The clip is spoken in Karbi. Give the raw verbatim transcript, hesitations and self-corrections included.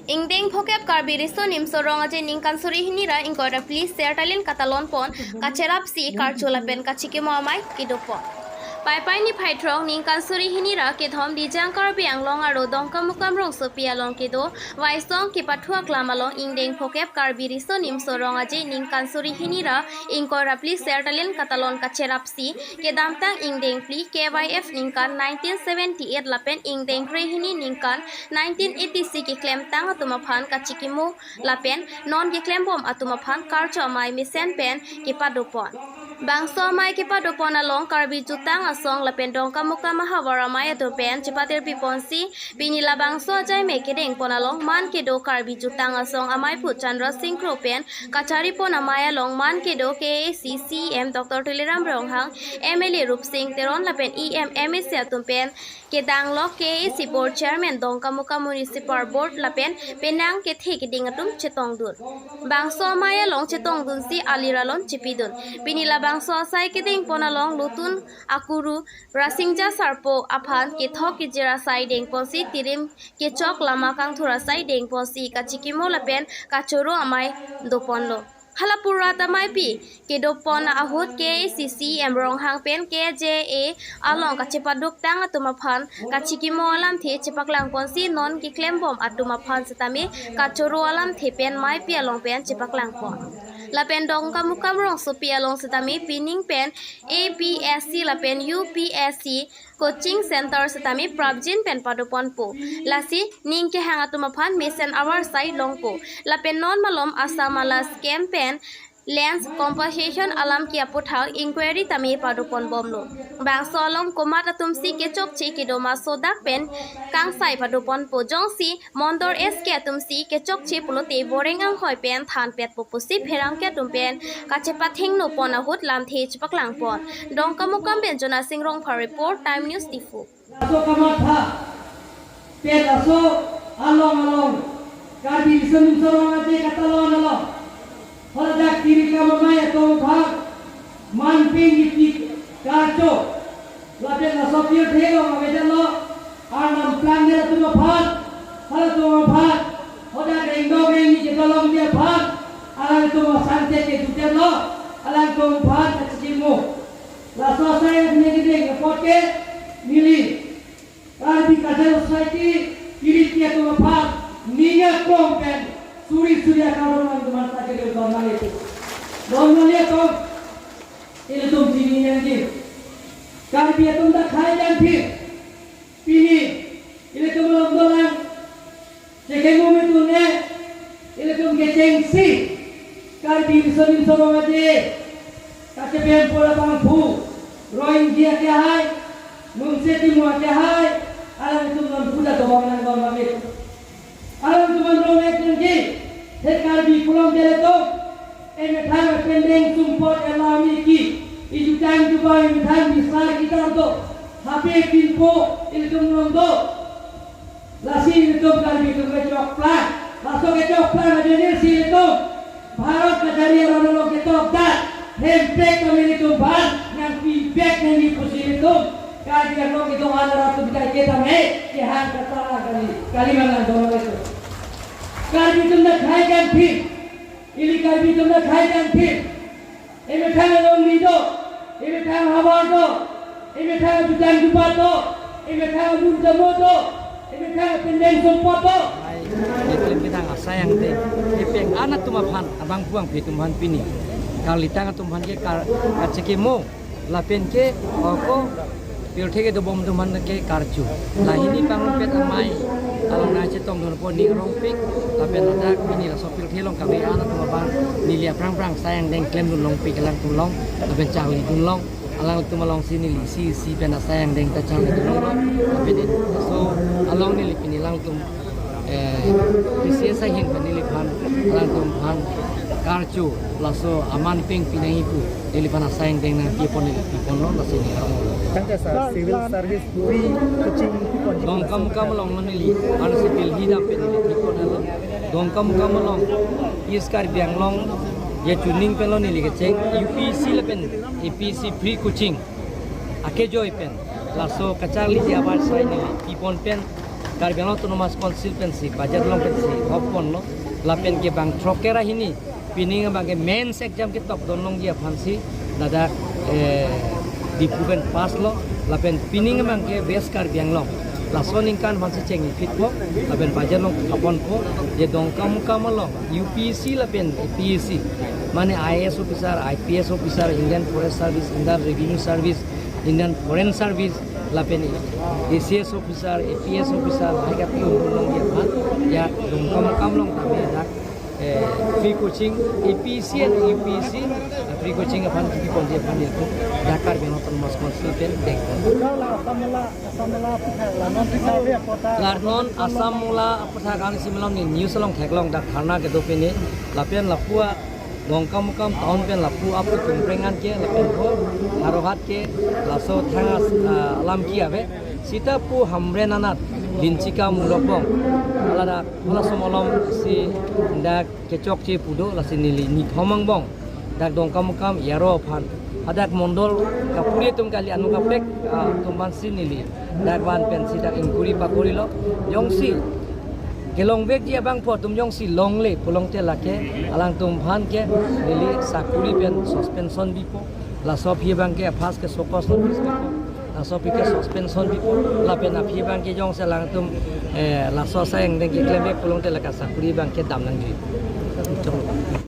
Ingdeng phokep Karbi Riso Nimso Rong Aje ningkan suri hini ra ingkoi ra phli Ser Talent katalon pon kacherapsi karcho lapen kachikimo amei kedopon. Paipai niphai throk ningkan suri hini ra kethom Dijang Karbi Anglong aro Dongkamukam rongsopi along kedo Waisong kepathu aklam along ingdeng phokep Karbi Riso Nimso Rong Aje ningkan suri hini ra ingkoi ra phli Ser Talent katalon kacherapsi kedamtang ingdeng phli K Y F ningkan nineteen seventy-eight lapen ingdeng kre hini ningkan nineteen eighty-six keklemtang atum aphan kachikimo lapen non keklembom atum aphan karcho amei mesen pen kepadopon. Bangso amei kepadopon along Karbi Jutang Asong lapen Dongkamukam ahavar amei atum pen chepatirpi ponsi pini labangso achaime kedengpon along man kedo Karbi Jutang Asong ameiphu Chandra Sing Kro pen kacharipon amei along man kedo K A A C C E M Doctor Tuliram Ronghang, M L A Rupsing Teron lapen E M, M A C atum pen kedanglok K A A C Board Chairman Dongkamukam Municipal Board lapen penang kethe keding atum chetongdun. Bangso amei along chetongdunsi ali ralon chepidun. Pini labangso asai kedengpon along lutun akuru Rasingja Sarpo aphan kethok kejir asai dengponsi tirim kechok lama kangthur asai dengponsi kachikimo lapen kachoro amei doponlo. Hala pura ta meipi kedopon ahut K A A C C E M Ronghang pen K J A along kachepaduktang atum aphan kachikimo alamthe chepaklangponsi non keklembom atum aphan setame kachoro alamthe pen meipi along pen chepaklangpon. Lapen Dongkamukam rongsopi along setame pining pen A P S C lapen U P S C coaching center setame prapjin pen padoponpo. Lasi ning kehang atum aphan mesen avarsai longpo. Lapen non malom Assam Mala scheme pen lands compensation alam ke aputhak inquiry tame padoponbomlo. Bangso along komat atumsi kechokche kedo ma sodak pen kangsai padoponpo, jongsi Mondor S K atumsi kechokche pulote boreng anghoi pen thanpetpo pusi pherangke atum pen kachepathengno pon ahut lamthe chepaklangpon. Dongkamukam pen Jona Sing Rongphar report, Time News Diphu. Laso kamatha pen laso along along Karbi Riso Nimso Rong Aje katalon along, hodak tiri kamamai atum aphan man peng iti karcho lapen laso pirthe along avedetlo, Arnam plangdet atum aphan, halatum aphan, hodak rengdok rengni kedolongji aphan, alangtum asangse kedodetlo, alangtum aphan kachikimo. Laso asai neli kedeng apot ke neli Karbi Cultural Society kiriti atum aphan ning aklong pen suri suri akardom nangtum aphan ta kedeng don mali tu. Don mali tu. Ilitum chini nangji. Karbi atum ta khei jangphir. Pini ilitum along dolang chekeng mumi tune, ilitum kechengsi Karbi Riso Nimso Rong Aje kachepen pura bangphu, Rohingya ke hai, Mungse Timur ke hai, alangtum non puja dobang nang don mami. Alangtum non rong ek nangji, he Karbi pulang jale to, emethang pendeng sumpot elami ki, ijutang jubai emethang bisar kitar do, hape pinpo ilitum non do. Lasi ilitum Karbi atum kechokplang. Laso kechokplang ajoine si ilitum Bharat kachari aron along ketokdak Hemprek kami ilitum aphan nangpibek nangji pusi ilitum Karbi Anglong kedo-an arat atum kai kedam he kehang kata kali kali manang dong ilitum. Karbi atum ta khei jangphir. Ili Karbi atum ta khei jangphir. Emethang alongri do, emethang havar do, emethang jutang jubat do, emethang lun jamo do, emethang pendeng sumpot do. Ai, keklem kedang asai angdeng kepeng an atum aphan, abangphu abangphi atum aphan pini karlitang atum aphan ke kar, kachikimo lapen ke oko pirthe kedobom atum aphan ke karcho. Lahini pangrumpet amei along nangchetongdunpo ning arongpik, lapen ladak pini laso pirthe along kave an atum aphan neli aphrang phrang asai angdeng klemdun longpik alangtum along, lapen charlidun long, alangtum alongsi neli isi isi pen asai angdeng ta charlidun longlo, lapen laso along neli pini alangtum, eh, P C S ahin pen neliphan, alangtum aphan karcho, laso aman peng pinangji pu neliphan asai angdeng nangpipon neli piponlo, lasi ning arong. Tangte sir, civil service free coaching pon. Dongkamukam along lo neli, ano si Delhi dam pen neli piponlo. Dongkamukam along, East Karbi Anglong, ya chuning pen lo neli kecheng, U P S C lapen A P S C free coaching akejoi pen, laso kacharliji avarsai neli pipon pen, Karbi Anglong Autonomous Council pensi, budget along pensi, hop ponlo, lapen ke bang throkkre ra hini, pining abang ke mains exam ketok don longji aphansi, ladak, eh, Diphu pen pass lo, lapen pining abang ke West Karbi Anglong. Laso aningkan aphansi chengphitpo, lapen budget along kaponpo, je Dongkamukam along, U P S C lapen A P S C, mane I A S officer, I P S officer, Indian Forest Service, Indian Revenue Service, Indian Foreign Service, lapen A C S officer, A P S officer, lahai kapi undun longji aphan, ya Dongkamukam along tame dak, eh, free coaching, A P S C and U P S C, eh, free coaching aphan kipi ponji aphan nelitum, dak Karbi Anglong Autonomous Council pen dengpon. Kau la Assam Mula, Assam Mula aphuthak la non tisa ve apota. La non Assam Mula aphuthak an isi malom ne news along theklong, dak dharna kedo pini, lapen lapu a Dongkamukam town pen lapu apu Kungpreng an ke, lapen ko Howraghat ke, laso thang as-, ah, alam ki ave. Sita pu Hamren anat Linchika Murokbong, alada, alaso malom si dak kechokche pu do, lasi neli nithom angbong dak Dongkamukam aro aphan, hadak mondol kapuri atum kali, anu kaprek, ah, atum aphansi neli dak van pensi dak inquiry pakorilo. Jongsi kelongvekji abang po atum jongsi longle pulote lake alangtum aphan ke neli sakuri pen suspension bipo. Laso aphi abang ke first ke show cause notice bipo. Laso aphi ke suspension bipo. Lapen aphi abang ke jongsi alangtum, eh, laso asai angdeng keklemvek pulote lake sakuri abang ke dam nangji.